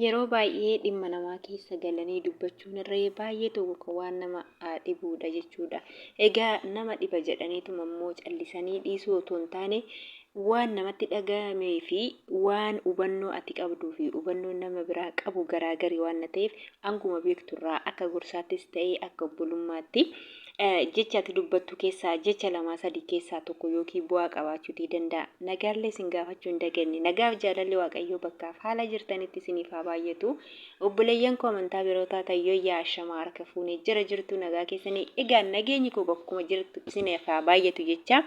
Yeroo baay'ee dhimma namaa keessa galanii dubbachuun irree baay'ee tokko waan nama dhibuudha jechuudha. Egaa nama dhiba jedhaniituma immoo callisanii dhiisuu otoo hin taane waan namatti dhaga'amee fi waan hubannoo ati qabduu fi hubannoon nama biraa qabu garaagari waan ta'eef hanguma beekturraa akka gorsaattis ta'ee akka obbolummaatti Jecha ati dubbattu keessaa jecha lamaa sadi keessaa tokko yookiin bu'aa qabaachuutii danda'a. Nagaallee isin gaafachuu hin daganne. Nagaaf jaalalli Waaqayyoo bakkaaf haala jirtanitti isiniif haa baay'atu. Obboleeyyan koo amantaa biroo taatan yooyyaa ashamaa harka fuunee jira jirtu nagaa keessanii. Egaa nageenyi koo bakkuma jirtu isiniif haa baay'atu jecha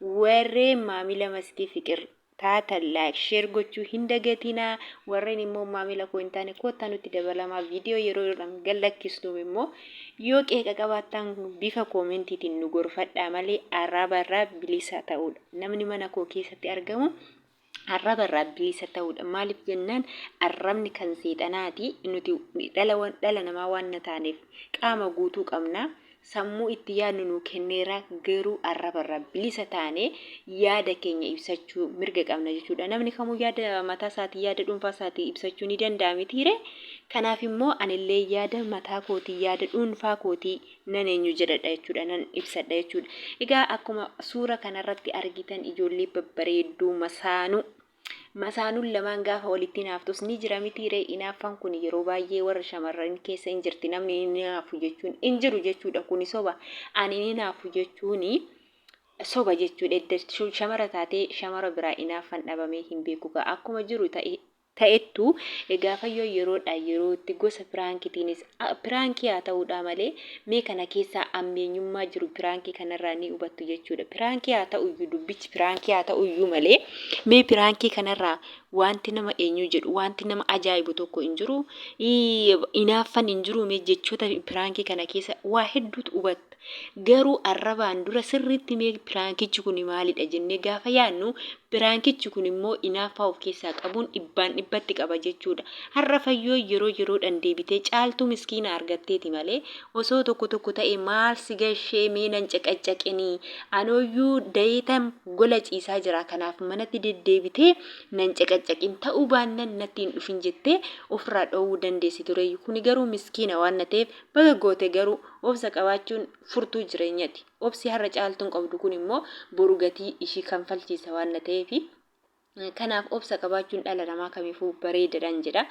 warreen maamila Maskii Fiqir taatan like share gochuu hin dagatinaa warreen immoo maamila koo hin taane koottaa nutti dabalamaa viidiyoo yeroo yeroodhaan gad lakkisnu immoo yoo qeeqa qabaattan bifa koomentiitiin nu gorfadhaa malee arraba irraa bilisa ta'uudha namni mana koo keessatti argamu arraba irraa bilisa ta'uudha maaliif jennaan arrabni kan seexanaati nuti dhala dhala namaa waan na taaneef qaama guutuu qabna Sammuu itti yaadnu nuu kenneera, garuu arraba irraa bilisa taanee yaada keenya ibsachuu mirga qabna jechuudha. Namni kamuu yaada mataa isaatii, yaada dhuunfaa isaatii ibsachuu ni danda'a mitiiree? Kanaaf immoo anillee yaada mataa kootii, yaada dhuunfaa kootii nan eenyu jedhadha jechuudha, nan ibsadha jechuudha. Egaa akkuma suura kanarratti argitan ijoollee babbareedduu masaanuu Masaanuun lamaan gaafa walitti hinaaftus ni jira mitii ree inaaffaan kun yeroo baay'ee warra shamarran keessa hin jirti namni hin hinaafu jechuun hin jiru jechuudha kuni soba ani hin hinaafu jechuun soba jechuudha edda shamara taatee shamara biraa inaaffan dhabamee hin beeku gaa akkuma jiru ta'e ta'ettu egaa fayyoo yeroodha yerootti gosa piraankitiinis Piraankii haa ta'uudhaa malee mee kana keessaa ammeenyummaa jiru piraankii kanarraa ni hubattu jechuudha. Piraankii haa ta'uyyuu dubbichi piraankii haa ta'uyyuu malee mee piraankii kanarraa wanti nama eenyu jedhu wanti nama ajaa'ibu tokko hin jiru. Inaaffan hin jiru mee jechoota piraankii kana keessa waa hedduutu hubatta. Garuu arrabaan dura sirriitti mee piraankichi kun maalidha jennee gaafa yaadnu piraankichi kun immoo inaaffaa of keessaa qabuun dhibbaan dhibbatti qaba jechuudha. Har'a fayyoo yeroo yeroodhaan deebitee caaltuu miskiina argatteeti malee osoo tokko tokko ta'e maal si gashee mee nan caqaccaqinii anooyyuu dayeetan gola ciisaa jira kanaaf manatti deddeebitee nan caqaccaqin ta'uu baannan natti hin dhufin jettee ofirraa dhoowwuu dandeessi tureeyyu. Kuni garuu miskiina waan na ta'eef baga goote garuu Obsa qabaachuun furtuu jireenyati. Obsi har'a Caaltuun qabdu kun immoo boru gatii ishii kanfalchiisa waan na ta'eefi kanaaf obsa qabaachuun dhala namaa kamiifuu bareedadhan jedha.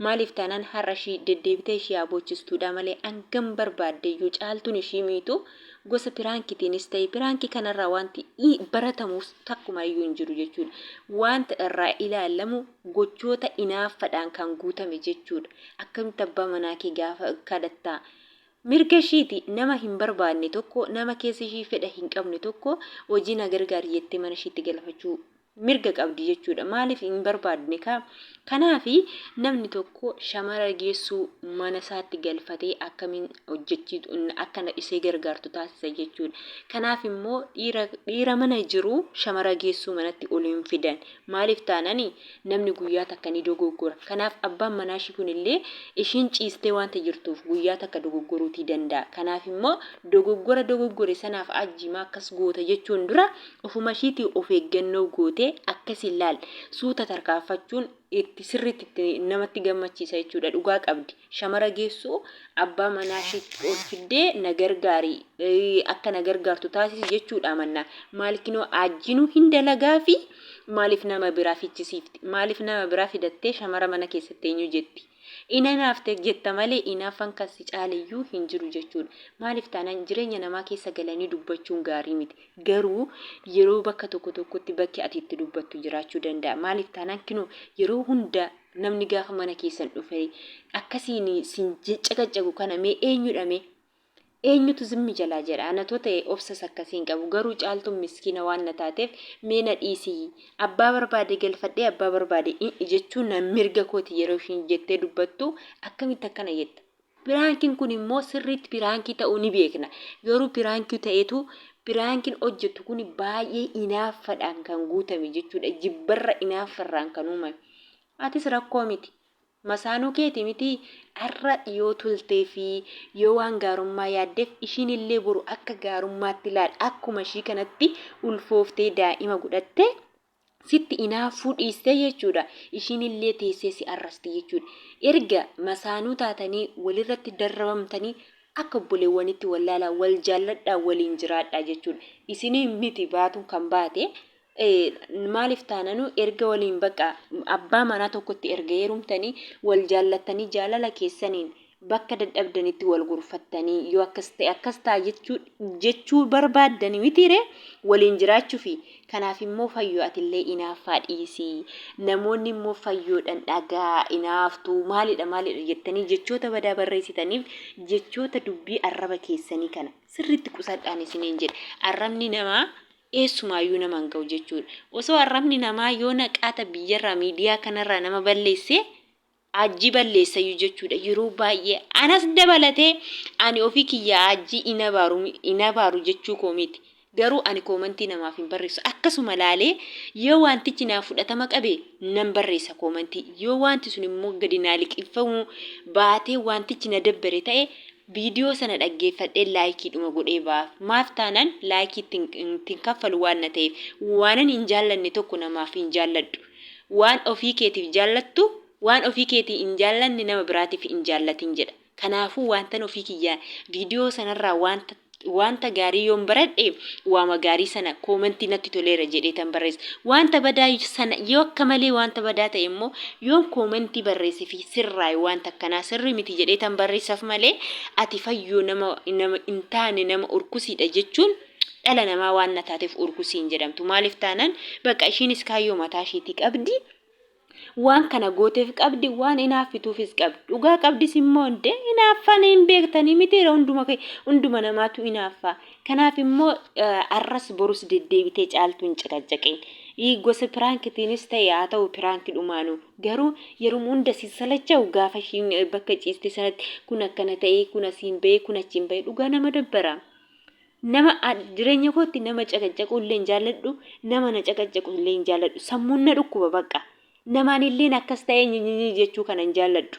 Maaliif taanaan har'a ishii deddeebitee ishii haa boochistuudhaa malee hangam barbaaddeyyuu Caaltuun ishii miitu gosa piraankitiinis ta'e piraankii kanarraa wanti baratamus takkuma iyyuu hin jiru jechuudha. Wanta irraa ilaalamu gochoota inaaffadhaan kan guutame jechuudha. Akkamitti abbaa manaa kee gaafa kadhattaa? Mirga ishiiti nama hin barbaadne tokko nama keessa ishii fedha hin qabne tokko hojii na gargaari jettee mana ishiitti galfachuu mirga qabdi jechuudha. Maaliif hin barbaadne kaa? Kanaafi namni tokko shamara geessuu mana isaatti galfatee akkamiin hojjechiitu akka isee gargaartu taasisa jechuudha. Kanaaf immoo dhiira dhiira mana jiru shamara geessuu manatti ol hin fidan. Maaliif taanani namni guyyaa takka ni dogoggora. Kanaaf abbaan manaa ishii kunillee ishiin ciistee waanta jirtuuf guyyaa takka dogoggoruutii danda'a. Kanaaf immoo dogoggora dogoggore sanaaf ajji maa akkas goota jechuun dura ofuma ishiitii of eeggannoo gootee akkasiin laal suuta tarkaanfachuun itti sirriitti itti namatti gammachiisa jechuudha. Dhugaa qabdi. Shamara geessu abbaa manaa isheetti ol fiddee na gargaari akka na gargaartu taasisi jechuudha mannaa. Maal kinoo ajjinuu hin dalagaafi maaliif nama biraa fichisiifti? Maaliif nama biraa fidattee shamara mana keessatti eenyu jetti? Ina naafte jetta malee inaaffan kan si caaleyyuu hin jiru jechuudha. Maaliif taanaan jireenya namaa keessa galanii dubbachuun gaarii miti. Garuu yeroo bakka tokko tokkotti bakki ati itti dubbattu jiraachuu danda'a. Maaliif taanaan kinoo yeroo hunda namni gaafa mana keessan dhufe akkasiin sin caqacagu kana mee eenyudha mee? Eenyutu zimmi jalaa jedha? Anatoo ta'e obsas akkasii hin qabu. Garuu Caaltuun miskiina waan na taateef mee na dhiisi. Abbaa barbaade galfadhee abbaa barbaade i'I jechuun na mirga kooti yeroo ishiin jettee dubbattu akkamitti akkana jetta? Piraankiin kun immoo sirriitti piraankii ta'uu ni beekna. Garuu piraankii ta'etu piraankiin hojjettu kun baay'ee inaaffadhaan kan guutame jechuudha. Jibbarra inaaffarraan kan uumame. Atis rakkoo miti. Masaanuu keeti mitii har'a yoo tolteefi yoo waan gaarummaa yaaddeef ishiin illee boru akka gaarummaatti laal akkuma ishii kanatti ulfooftee daa'ima godhattee Sitti inaaffuu dhiistee jechuudha. Ishiinillee teessee si arrasti jechuudha. Erga masaanuu taatanii walirratti darrabamtanii akka obboleewwanitti wal laalaa, wal jaalladhaa, waliin jiraadhaa jechuudha. Isinii miti baatuun kan baate maaliif taananuu erga waliin bakka abbaa manaa tokkotti erga heerumtanii wal jaallattanii jaalala keessaniin bakka dadhabdanitti wal gorfattanii yoo akkas ta'e akkas ta'a jechuu jechuu barbaaddani mitiire waliin jiraachuufi. Kanaaf immoo fayyoo atillee inaaffaa dhiisi. Namoonni immoo fayyoodhan dhagaa inaaftuu maalidha maalidha jettanii jechoota badaa barreessitaniif jechoota dubbii arraba keessanii kana sirriitti qusadhaan isiniin jedha. Arrabni namaa eessumaayyuu nama hin ga'u jechuudha. Osoo arrabni namaa yoo naqaata biyyarraa miidiyaa kanarraa nama balleesse Ajji balleessayyu jechuudha yeroo baay'ee anas dabalatee ani ofii kiyya ajji in abaaru in abaaru jechuu koo miti garuu ani koomantii namaaf hin barreessu akkasuma laalee yoo wantichi naaf fudhatama qabe nan barreessa koomantii yoo wanti sun immoo gadi naa liqimfamuu baatee wantichi na dabbare ta'e viidiyoo sana dhaggeeffadhee laayikiidhuma godhee ba'aaf maaf taanaan laayikii ittiin kaffalu waan na ta'eef waanan hin jaallanne tokko namaaf hin jaalladhu. Waan ofii keetiif jaallattu, waan ofii keetii hin jaallanne nama biraatiif hin jaallatin jedha. Kanaafuu waantan ofii kiyyaa viidiyoo sanarraa waanta waanta gaarii yoon baradhe waama gaarii sana koomentii natti toleera jedheetan barreessa. Waanta badaa sana yoo akka malee waanta badaa ta'e immoo yoon koomentii barreesse fi sirraayi waanta akkanaa sirrii miti jedheetan barreessaf malee ati fayyoo nama nama hin taane nama urkusiidha jechuun dhala namaa waan na taateef urgusii hin jedhamtu. Maaliif taanan bakka ishiinis kaayyoo mataa ishiitii qabdi. Waan kana gooteef qabdi, waan inaaffituufis qabdi. Dhugaa qabdis immoo indee inaaffaan hin beektanii miti hunduma hunduma namaatu inaaffaa. Kanaaf immoo arras borus deddeebitee caaltuu hin caqacaqin. Gosa piraankitiinis ta'e haa ta'u piraanki dhumaanuu garuu yeruma hunda si salacha'u gaafa ishiin bakka ciiste sanatti kun akkana ta'ee kun asiin ba'ee kun achiin ba'ee dhugaa nama dabbara. Nama jireenya kootti nama caqacaquu illee hin jaalladhu, nama na caqacaqu illee hin jaalladhu. Sammuun na dhukkuba bakka. Namaan illeen akkas ta'ee nyinyinyi jechuu kana hin jaalladhu.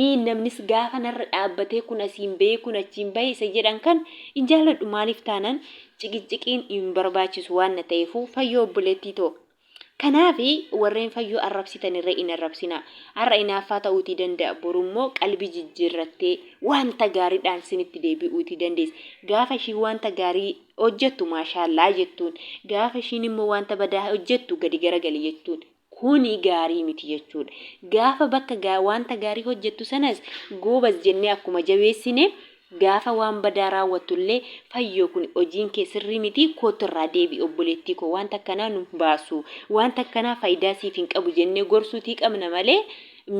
Ii namnis gaafa narra dhaabbatee kun asiin bahee kun achiin bahee isa jedhan kan hin jaalladhu maaliif taanaan ciqiciqiin hin barbaachisu waan na ta'eefuu fayyoo obboleettii too. Kanaaf warreen fayyoo arrabsitan irra hin arrabsinaa. Har'a inaaffaa ta'uutii danda'a, boru immoo qalbii jijjiirrattee wanta gaariidhaan sinitti deebi'uutii dandeessi. Gaafa ishiin wanta gaarii hojjettu maashaallaa jettuun, gaafa ishiin immoo wanta badaa hojjettu gadi garagali jettuun. Kuni gaarii miti jechuudha. Gaafa bakka wanta gaarii hojjettu sanas goobaz jennee akkuma jabeessine Gaafa waan badaa raawwattu illee fayyoo kuni hojiin kee sirrii miti koottu irraa deebi'i obboleettii koo wanta akkanaa nun baasu wanta akkanaa faayidaa siif hin qabu jennee gorsuutii qabna malee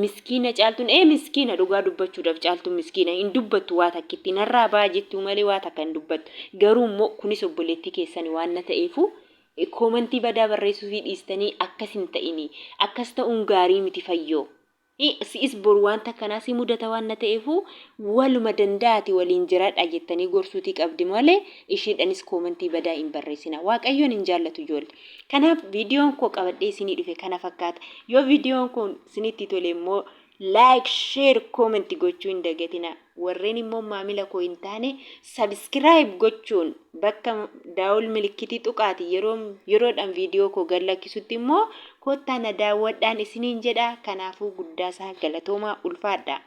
miskiina caaltuun ee miskiina dhugaa dubbachuudhaaf caaltuun miskiina hin dubbattu waa takkitti narraa ba'a jettuu malee waa takka hin dubbattu garuu immoo kunis obboleettii keessani waan na ta'eefu koomantii badaa barreessuufii dhiistanii akkas hin ta'ini akkas ta'uun gaarii miti fayyoo. Si'is boru wanta akkanaa si mudata waan na ta'eefuu waluma danda'aati waliin jiradha jettanii gorsuutii qabdi malee ishiidhanis koomentii badaa hin barreessina. Waaqayyoon hin jaallatu ijoolle. Kanaaf viidiyoon koo qabadhee isinii dhufe kana fakkaata. Yoo viidiyoon kun isinitti tole immoo like, share, comment gochuu hin dagatina. Warreen immoo maamila koo hin taane subscribe gochuun bakka daawul milikkitii tuqaati yeroo yeroodhaan viidiyoo koo gad lakkisutti immoo kottaa na daawwadhaan isiniin jedha. Kanaafuu guddaasaa galatoomaa ulfaadha.